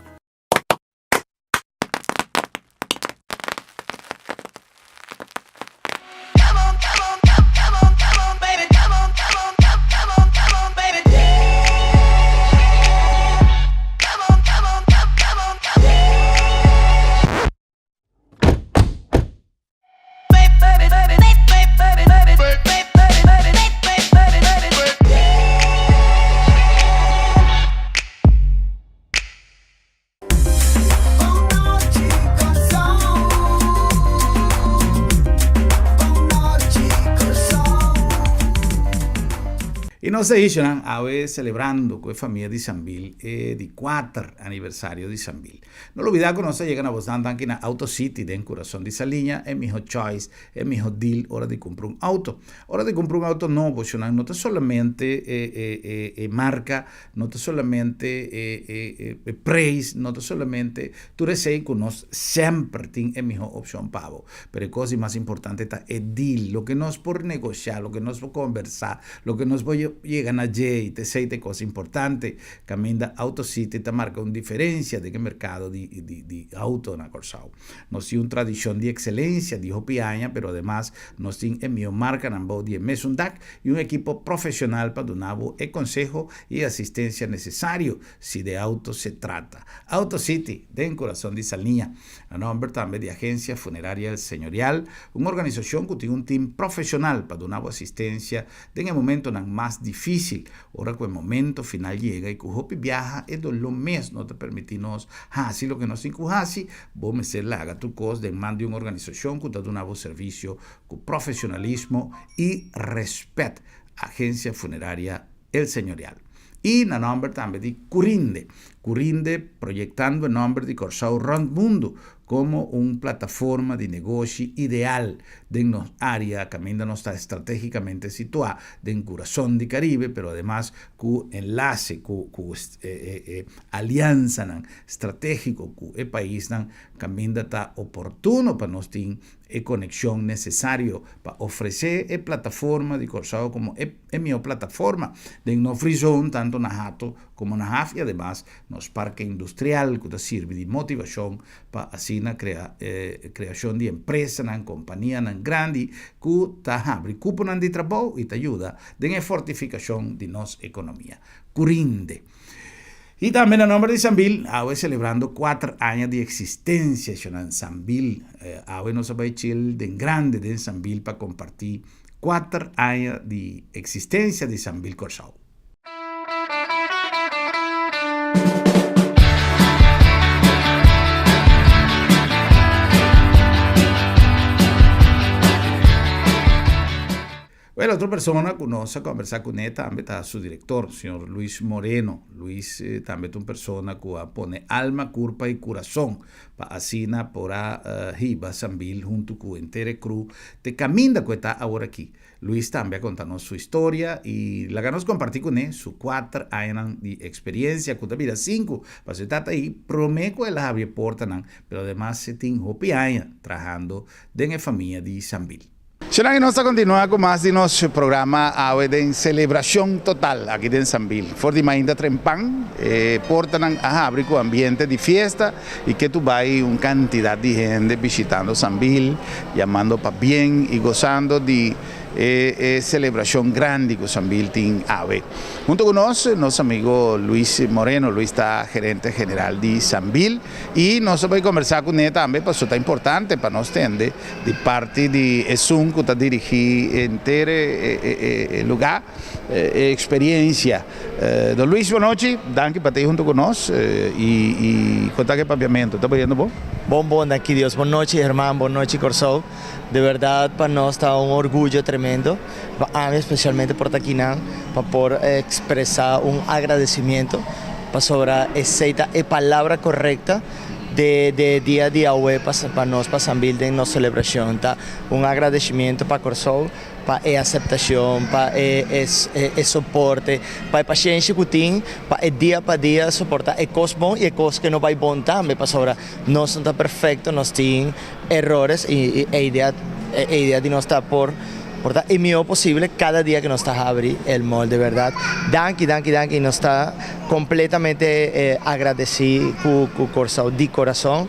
I nos ta ishonan awe selebrando ku e famia di Sambil e di kuater aniversario di Sambil. No lubida ku nos ta yega na bosnan danki na Auto City den kurason di Saliña, e miho choice, e miho deal ora di kumpra un auto. Ora di kumpra un auto nobo shonan no ta solamente e e e e marka, no ta solamente e e e prijs, no ta solamente tur esei ku nos semper tin e miho opshon pa bo. Pero e kos di mas importante ta e deal, loke nos por negoshá, loke nos por kombersá, loke nos por yega na dje i ta esei ta e kos importante. Kaminda Auto City ta marka un diferensia den e merkado di di di auto na Kòrsou. Nos tin un tradishon di ekselensia di hopi aña, pero ademas nos tin e mihó markanan bou di e mesun dak i un ekipo profeshonal pa duna bo e konseho i e asistensia nesesario si de auto se trata. Auto City, den kurason di Saliña. Na nòmber tambe di Agensia Funeraria El Señorial, un organisashon ku tin un tim profeshonal pa duna bo asistensia den e momentonan mas. mas difísil ora ku e momento final yega i ku hopi biaha e doló mes no ta permití nos hasi loke nos tin ku hasi, bo mester laga tur kos den man di un organisashon ku ta duna bo servisio ku profesionalismo i rèspèt, Agencia Funeraria El Señorial. I na nòmber tambe di Curinde. Curinde proyektando e nòmber di Kòrsou rònt mundu komo un plataforma di negoshi ideal den nos área kaminda nos ta estratégikamente situá den kurason di Karibe pero ademas ku enlase ku ku e aliansanan stratégiko ku e paisnan kaminda ta oportuno pa nos tin e konekshon nesesario pa ofresé e plataforma di Kòrsou komo e e mihó plataforma den no free zone tantu na Hato komo na Haf i ademas nos parke industrial ku ta sirbi di motivashon pa asina krea e kreashon di empresanan, kompanianan grandi ku ta habri kuponan di trabou i ta yuda den e fortifikashon di nos ekonomia. Kurinde. I tambe na nomber di Sambil, awe selebrando kuater aña di eksistensia shonan Sambil. Awe nos a bai chil den grande den Sambil pa kompartí kuater aña di eksistensia di Sambil Kòrsou. Well, otro persona ku nos a kombersá kuné tambe ta su direktor, señor Luis Moreno. Luis tambe ta un persona ku a pone alma, kurpa i kurason pa asina por a hiba Sambil huntu ku henter e kru te kaminda ku e ta aworakí. Luis tambe a konta nos su historia i laga nos kompartí kuné su kuater añanan di eksperiensia ku ta bira sinku pasobra e tata ei promé ku el a habri e portanan, pero ademas e tin hopi aña trahando den e famia di Sambil. Shona nos ta continua cu mas di nos programa awe den celebracion total aki den Sambil. For di mainta trempan e portanan a habri cu ambiente di fiesta y ke tu bay un cantidad di hende bishitando Sambil, yamando pabien y gozando di e e celebracion grandi cu Sambil tin awe. Hunto cu nos, nos amigo Luis Moreno. Luis ta gerente general di Sambil y nos a bay conversa cu ne tambe pasobra ta importante pa nos tende Di parti di esun ku ta dirigí henter e lugá, e eksperiencia. Don Luis, bonochi, danki pa ta ei huntu ku nos i konta ku e papiamentu. Ta bayendo bon? Bon bon, danki Dios. Bonochi Herman, bonochi Kòrsou. De bèrdat pa nos ta un orguyo tremendo, pa ami espesialmente por ta akinan pa por ekspresá un agradesimiento pasobra esei ta e palabra korekta. De de dia di awe pa pa nos pa Sambil den nos celebracion ta un agradecimiento pa Corsou pa e aceptacion, pa e e soporte, pa e paciencia cu tin pa e dia pa dia soporta e cos bon y e cos cu no bay bon tambe pasobra nos no ta perfecto, nos tin erores y e idea e idea di nos ta por por ta e miho posible cada dia cu nos ta habri el mall de berdad danki danki danki nos ta completamente agradeci cu cu Corsou di corazon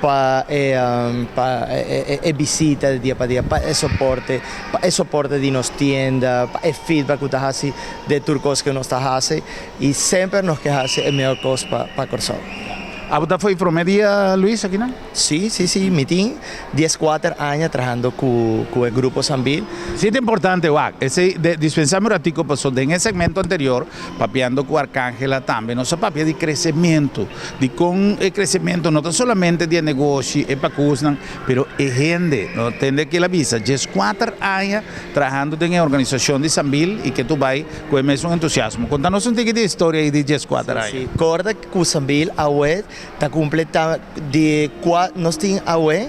pa e pa e bisita di dia pa dia pa e soporte pa e soporte di nos tienda pa e feedback cu ta haci de tur cos cu nos ta haci y semper nos ke haci e mehor cos pa pa Corsou. Abo ta fo'i prome dia Luis akinan? Sí, sí, sí, mi tin dieskuater aña trahando ku ku e grupo Sambil. Sí ta importante wak, esei de dispensame un ratico paso den e segmento anterior papiando ku Arcangela tambe nos a papia di crecemento, di kon e crecemento no ta solamente di e negoshi, e pakusnan, pero e hende, no tende ke el a bisa dieskuater aña trahando den e organisacion di Sambil y ke tu bai ku e mesun entusiasmo. Konta nos un tiki di e historia ei di dieskuater aña. Sí, sí, korda ku Sambil awe Ta cumple ta di cua nos tin awe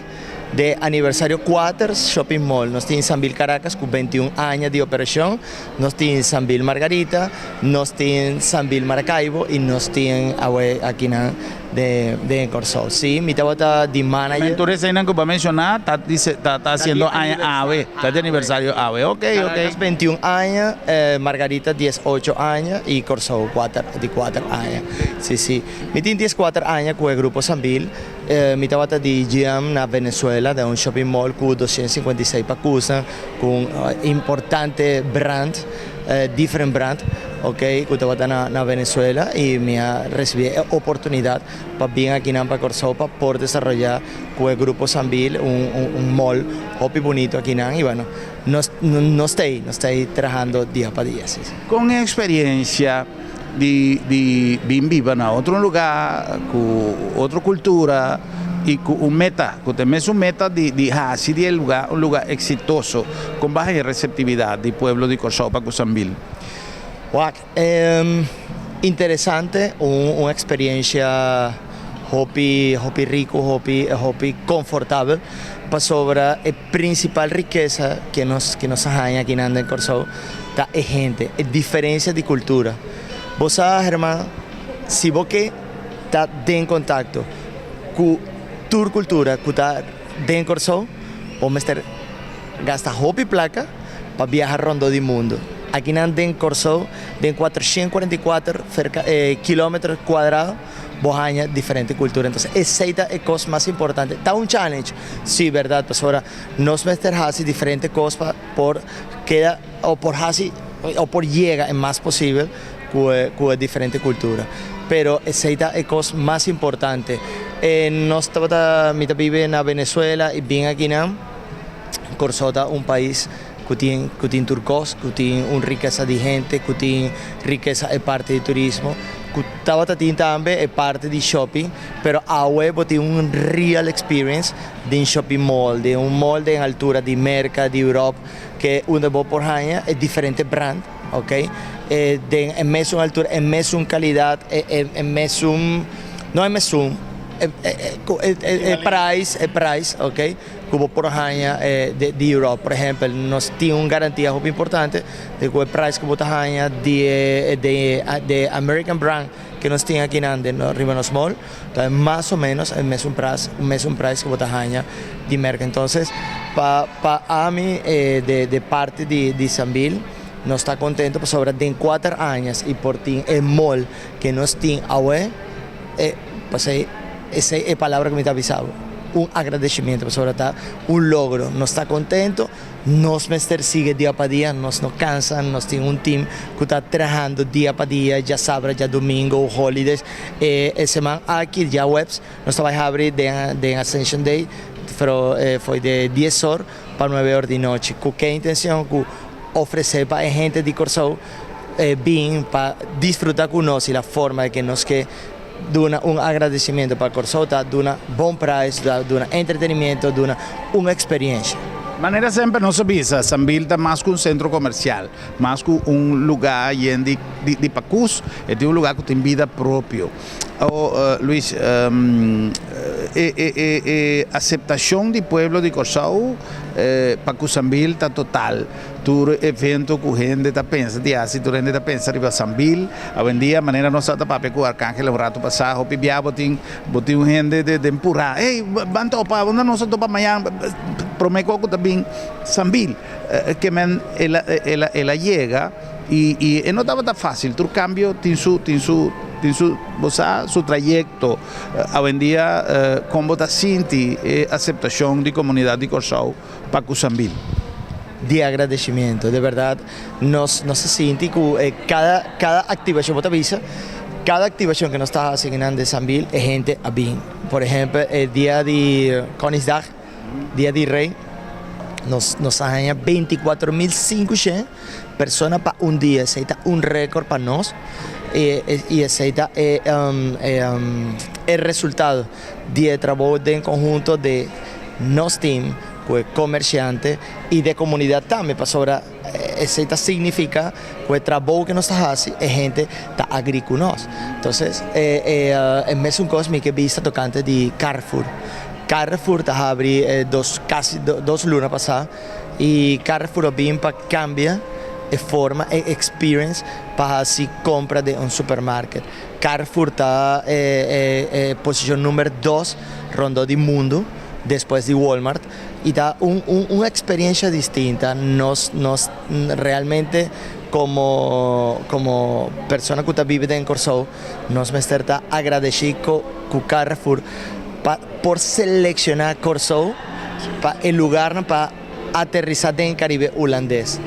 de aniversario cuater shopping mall. Nos tin Sambil Caracas cu 21 aña di operacion, nos tin Sambil Margarita, nos tin Sambil Maracaibo y nos tin awe akinan den den Corsou. Si, mi tabata di manager. Tur eseinan cu bo a menciona ta ta ta haciendo aña awe, ta di aniversario awe. Ok, ok. Caracas 21 aña, Margarita 18 aña y Corsou cuater di cuater aña. Si, si. Mi tin dieskuater aña ku e grupo Sambil. Mi tabata di GM na Venezuela den un shopping mall ku 256 pakusan ku un importante brand, different brand. ok, ku tabata na na Venezuela i mi a risibí e oportunidat pa bin akinan pa Kòrsou pa por desaroyá ku e grupo Sambil un un mall hopi bunito akinan i bueno nos nos ta ei, nos ta ei trahando dia pa dia si. Kon e eksperensia di di bin biba na otro lugá ku otro kultura i ku un meta, ku ta e mesun meta di di hasi di e lugá un lugá eksitoso, kon bo a haña reseptividat di pueblo di Kòrsou pa ku Sambil? Wak, interesante, un un eksperensia hopi hopi riku, hopi hopi konfortabel, pasobra e prinsipal rikesa ke nos ke nos a haña akinan den Kòrsou ta e hende, e diferensia di kultura. Bo sa, Herman, si bo ke ta den kontakto ku tur kultura ku ta den Kòrsou, bo mester gasta hopi plaka pa biaha rondó di mundu. Akinan den Kòrsou, den 444 kilómetro kuadrado, bo haña diferente kultura. Entonces, esei ta e kos mas importante. Ta un challenge? Sí, bèrdat, pasobra nos mester hasi diferente kos pa por keda o por hasi o por yega e mas posibel ku e ku e diferente kultura. Pero esei ta e kos mas importante. E nos tabata, mi ta bibe na Venezuela i bin akinan, Kòrsou ta un pais ku tin ku tin tur kos, ku tin un rikesa di hende, ku tin rikesa e parti di turismo, ku tabata tin tambe e parti di shopping, pero awe bo tin un real experience den shopping mall, den un mall den altura di Merka, di Europa, ke unda bo por haña e diferente brand, ok, e den e mesun altura, e mesun kalidat, e e mesun, no e mesun, e e prijs, e prijs, ok. ku bo por haña di Europe. Por ehèmpel, nos tin un garantia hopi importante di ku e prijs ku bo ta haña di e di American brand ku nos tin akinan den riba nos mall ta mas o ménos e mesun prijs mesun prijs ku bo ta haña di Merka. Entonces pa pa ami di parti di di Sambil nos ta kontento pasobra den kuater añas i por tin e mall ku nos tin awe e pasei esei e palabra ku mi ta bisa bo. Un agradecimiento pasobra ta un logro. Nos ta contento, nos mester sigui dia pa dia, nos no cansa, nos tin un team cu ta trahando dia pa dia, djasabra, djadomingo, holidays. E e seman aki, djaweps, nos ta bay habri den den Ascension Day, pero fo'i de dies or pa nuebe or di nochi. Cu ke intencion? Cu ofrece pa e hente di Corsou bin pa disfruta cu nos y la forma ke nos ke Duna un agradecimiento pa Corsou ta duna bon prijs, ta duna entretenimiento, duna un experiencia. Manera semper nos a bisa, Sambil ta mas ku un sentro komersial, mas ku un lugá yen di di pakus, e tin un lugá ku tin bida propio. Awo, Luis, e e e e aseptashon di pueblo di Kòrsou pa ku Sambil ta total. Tur evento ku hende ta pensa di hasi, tur hende ta pensa riba Sambil. Awendia, manera nos tabata papia ku Arcángel un ratu pasá, hopi bia bo tin bo tin un hende den purá, Ey, ban topa, unda nos a topa mañan? Promé kos ku ta bin Sambil. Ke men el a el a el a yega i i e no tabata fásil. Tur kambio tin su tin su tin su bo sa su trayekto. Awendia, kon bo ta sinti e aseptashon di komunidat di Kòrsou pa ku Sambil? Di agradecimiento. De berdad nos nos ta sinti cu e cada cada activacion, bo ta bisa, cada activacion cu nos ta haci akinan den Sambil e hende a bin. Por ehempel e dia di Koningsdag, dia di Rey, nos nos a haña 24500 persona pa un dia. Esey ta un record pa nos y esey ta e e resultado di e trabou den conhunto di nos team cu e comerciante y de comunidad tambe, pasobra esey ta significa cu e trabou cu nos ta haci e hende ta agree cu nos. Entonces e e mesun cos mi ke bisa tocante di Carrefour. Carrefour ta habri dos casi dos luna pasa y Carrefour a bin pa cambia e forma e experience pa haci compra den un supermarket. Carrefour ta e e posicion number dos rondó di mundo despues di Walmart y ta un un un experiencia distinta. Nos nos realmente como como persona cu ta biba den Corsou nos mester ta agradeci cu cu Carrefour pa por selecciona Corsou pa e lugarnan pa aterrisa den Caribe Hulandes.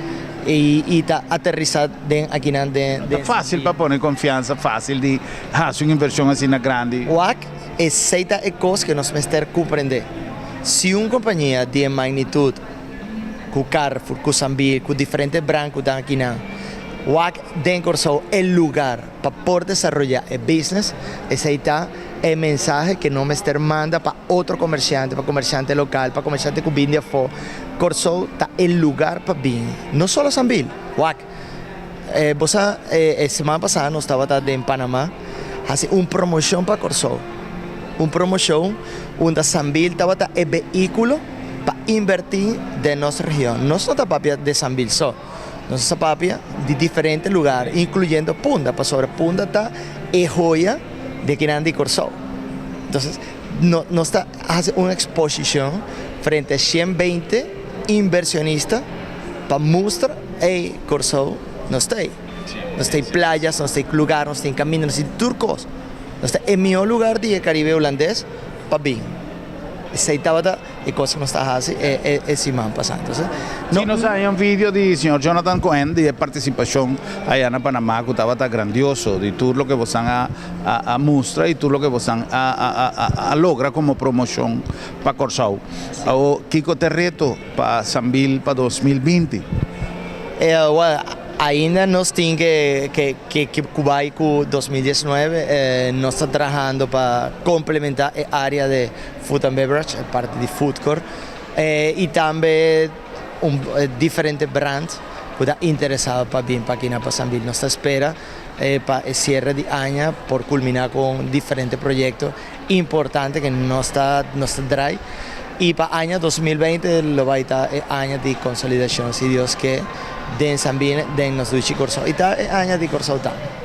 I ta aterrisá den akinan den. Ta fásil pa pone konfiansa fásil di hasi un invershon asina grandi. Wak, esei ta e kos ku nos mester komprendé. Si un kompania di e magnitut ku Carrefour, ku Sambil, ku diferente brand ku ta akinan, wak den Kòrsou e lugar pa por desaroyá e business, esei ta e mensahe ku nos mester manda pa otro komersiante, pa komersiante lokal, pa komersiante ku bin di afó. Kòrsou ta e lugar pa bin, no solo Sambil, wak. Bo sa e siman pasá nos tabata den Panamá hasi un promoshon pa Kòrsou, un promoshon unda Sambil tabata e behíkulo pa invertí den nos region. Nos no ta papia di Sambil so, nos ta papia di diferente lugar, inkluyendo Punda, pasobra Punda ta e hoya di kinan di Kòrsou. Entonces nos ta hasi un eksposishon frente a 120 inversionista pa mustra ey Kòrsou nos ta ey. Nos ta ey playas, nos ta ey lugar, nos tin kaminda, nos tin tur kos. Nos ta e mihó lugar di e Karibe Hulandes pa bin. Esei tabata e kos ku nos ta hasi e siman pasá. Entonces, no. Si nos haña un video di señor Jonathan Cohen di e partisipashon aya na Panamá ku tabata grandioso di tur loke bosan a a mustra i tur loke bosan a a logra komo promoshon pa Kòrsou. Awo kiko ta e reto pa Sambil pa 2020? Well, ainda nos tin ke ke ke ku bai ku 2019. Nos ta trahando pa komplementá e área de food and beverage, e parti di food court, i tambe un diferente brand ku ta interesado pa bin pa aki na pa Sambil. Nos ta spera pa e sierre di aña por kulminá ku un diferente proyekto importante ku nos ta nos ta drai i pa aña 2020 lo bai ta e aña di konsolidashon si Dios ke den Sambil den nos dushi Kòrsou i ta e aña di Kòrsou tambe.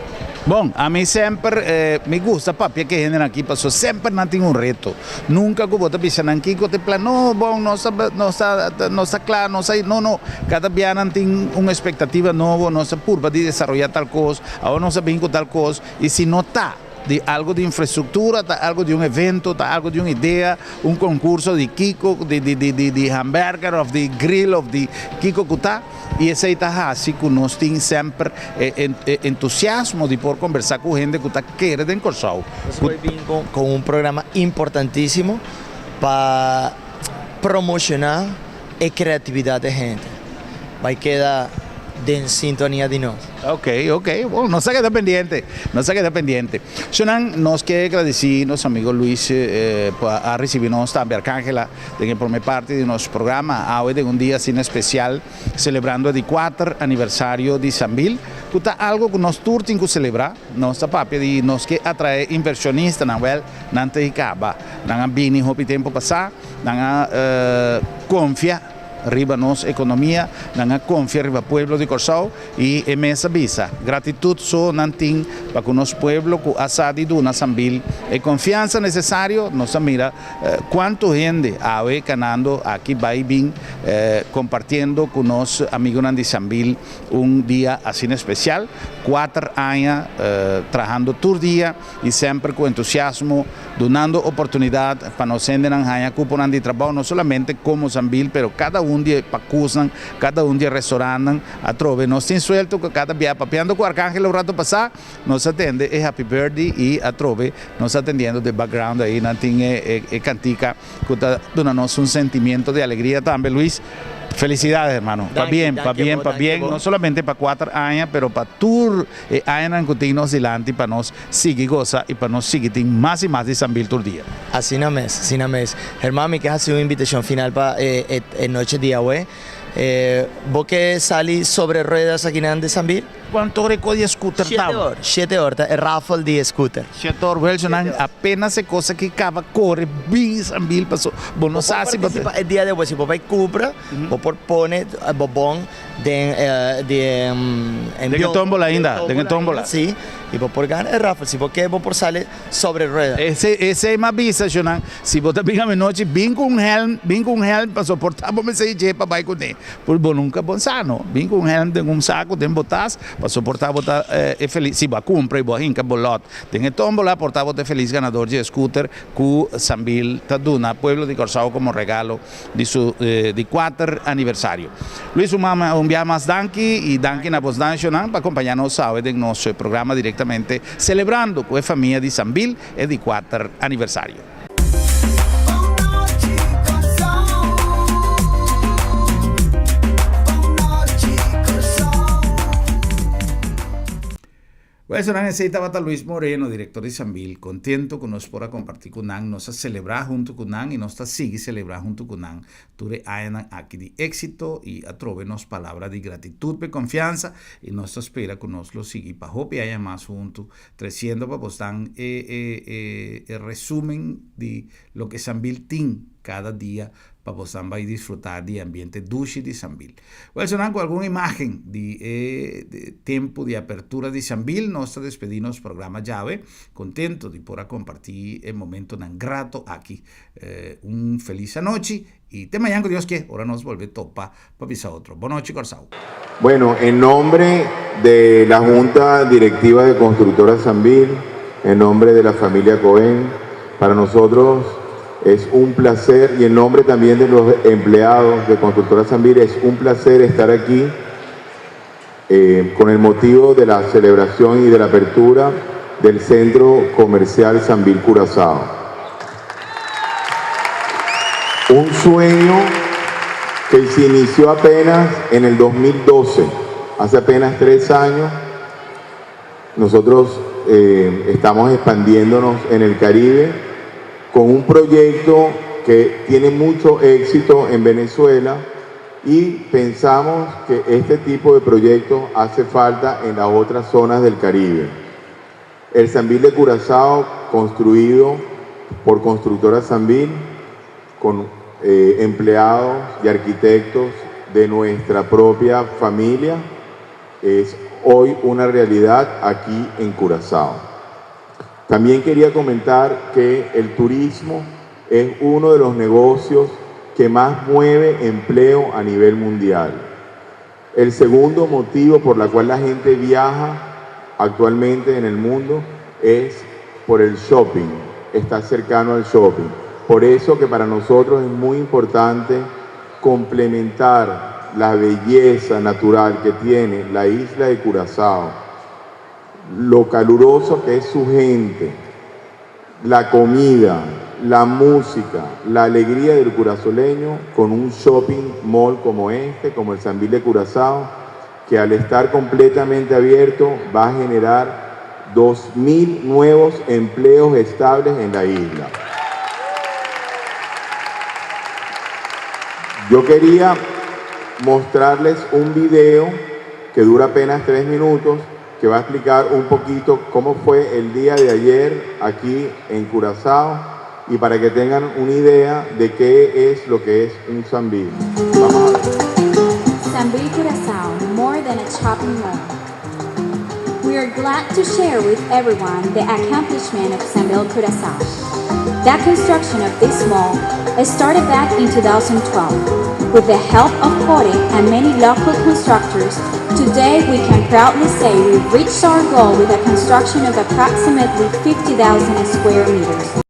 Bon, ami semper mi gusta papia ku e hendenan aki pasobra semper nan tin un reto. Nunka ku bo ta bisa nan kiko ta e plan, no bon nos ta nos ta nos ta kla nos ta no no kada bia nan tin un espektativa nobo nos ta purba di desaroya tal kos awor nos a bin ku tal kos i si no ta di algo di infrastruktura ta algo di un evento ta algo di un idea un konkurso di kiko di di di di di hamberger of di grill of di kiko ku ta i esei ta hasi ku nos tin semper e e entusiasmo di por kombersá ku hende ku ta kere den Kòrsou. Nos por bin ku un programa importantísimo pa promoshoná e kreatividat di hende. Bai keda den sintonia di nos. Ok, ok. Bon, nos a keda pendiente. Nos a keda pendiente. Shonan, nos ke gradisí nos amigo Luis pa a risibí nos tambe Arcángela den e promé parti di nos programa awe den un dia asina espesial selebrando e di kuater aniversario di Sambil ku ta algo ku nos tur tin ku selebrá. Nos ta papia di nos ke atraé invershonistanan, wèl, nan ta kaba. Nan a bini hopi tempu pasá, nan a konfia riba nos ekonomia, nan a konfia riba pueblo di Kòrsou i e mes a bisa, gratitut so nan tin pa ku nos pueblo ku a sa di duna Sambil e konfiansa nesesario. Nos a mira kuantu hende awe kanando aki bai bin kompartiendo ku nos amigunan di Sambil un dia asina espesial, kuater aña trahando tur dia i semper ku entusiasmo, dunando oportunidat pa nos hendenan haña kuponan di trabou, no solamente komo Sambil, pero kada un di e pakusnan, kada un di e restorantnan atrobe. Nos tin suelto ku kada bia papiando ku Arcángel un rato pasá, nos a tende e happy birthday i atrobe nos a tendiendo den background ei nan tin e kantika ku ta duna nos un sentimiento di alegria tambe. Luis. Felicidades hermano, pa bien, pa bien, pa bien, no solamente pa kuater aña, pero pa tur e añanan ku tin nos dilanti pa nos sigui gosa i pa nos sigui tin mas i mas di Sambil tur dia. Asina mes, asina mes. Herman, mi ke hasi un invitashon final pa e e noche di awe. Bo ke sali sobre ruedas akinan di Sambil? Cuanto ora e cos di e scooter ta? Shete or, shete or ta e raffle di e scooter. Shete or, wel nan apenas e cos aki caba core bin Sambil paso bo no sa si bo ta. Bo por participa e dia despues, si bo bay cumpra bo por pone bo bon den di e. Den e tombola ainda, den e tombola. Si, y bo por gana e raffle, si bo ke bo por sali sobre rueda. Esey m'a bisa sho nan, si bo ta bin amenochi bin cu un helm, bin cu un helm paso por ta bo mester dje pa bay cune. Pues bo nunka bon sa no. Bin ku un hèlm den un saku den bo tas paso por ta bo ta e felis si bo a kumpra i bo a hinka bo lòt den e tómbola por ta bo ta e felis ganador dje skuter ku Sambil ta duna pueblo di Kòrsou komo regalo di su di kuater aniversario. Luis un mama un bia mas danki i danki na bos danshonan pa kompañá nos awe den nos programa direktamente selebrando ku e famia di Sambil e di kuater aniversario. Bueno, esei tabata Luis Moreno, director di Sambil, contento cu nos por a comparti cu nan, nos a celebra hunto cu nan y nos ta sigui celebra hunto cu nan tur e añanan aki di exito y atrobe nos palabra di gratitud p'e confianza y nos ta spera cu nos lo sigui pa hopi aña mas hunto treciendo pa bosnan e e e e resumen di loke Sambil tin cada dia pa bosnan bai disfruta di e ambiente dushi di Sambil. Wel sonan cu algun imagen di e tempo di apertura di Sambil nos ta despedi nos programa djawe, contento di por a comparti e momentonan grato aki. Un feliz anochi y te mañan cu Dios ke ora nos bolbe topa pa bisa otro. Bonochi Corsou. Bueno, en nombre de la Junta Directiva de Constructora Sambil, en nombre de la familia Cohen, para nosotros es un placer y en nombre también de los empleados de Constructora Sambil es un placer estar aquí eh, con el motivo de la celebración y de la apertura del Centro Comercial Sambil Curazao. Un sueño que se inició apenas en el 2012, hace apenas tres años. Nosotros eh, estamos expandiéndonos en el Caribe con un proyecto que tiene mucho éxito en Venezuela y pensamos que este tipo de proyectos hace falta en las otras zonas del Caribe. El Sambil de Curazao, construido por Constructora Sambil, con eh, empleados y arquitectos de nuestra propia familia, es hoy una realidad aquí en Curazao. También quería comentar que el turismo es uno de los negocios que más mueve empleo a nivel mundial. El segundo motivo por la cual la gente viaja actualmente en el mundo es por el shopping, está cercano al shopping. Por eso que para nosotros es muy importante complementar la belleza natural que tiene la isla de Curazao, lo caluroso que es su gente, la comida, la música, la alegría del curazoleño con un shopping mall como este, como el Sambil de Curazao, que al estar completamente abierto va a generar 2.000 nuevos empleos estables en la isla. Yo quería mostrarles un video que dura apenas tres minutos, que va a explicar un poquito cómo fue el día de ayer aquí en Curazao y para que tengan una idea de qué es lo que es un Sambil. Vamos a ver. Sambil Curazao, more than a shopping mall. We are glad to share with everyone the accomplishment of Sambil Curazao. The construction of this mall started back in 2012. With the help of Kore and many local constructors, today we can proudly say we reached our goal with a construction of approximately 50,000 square meters.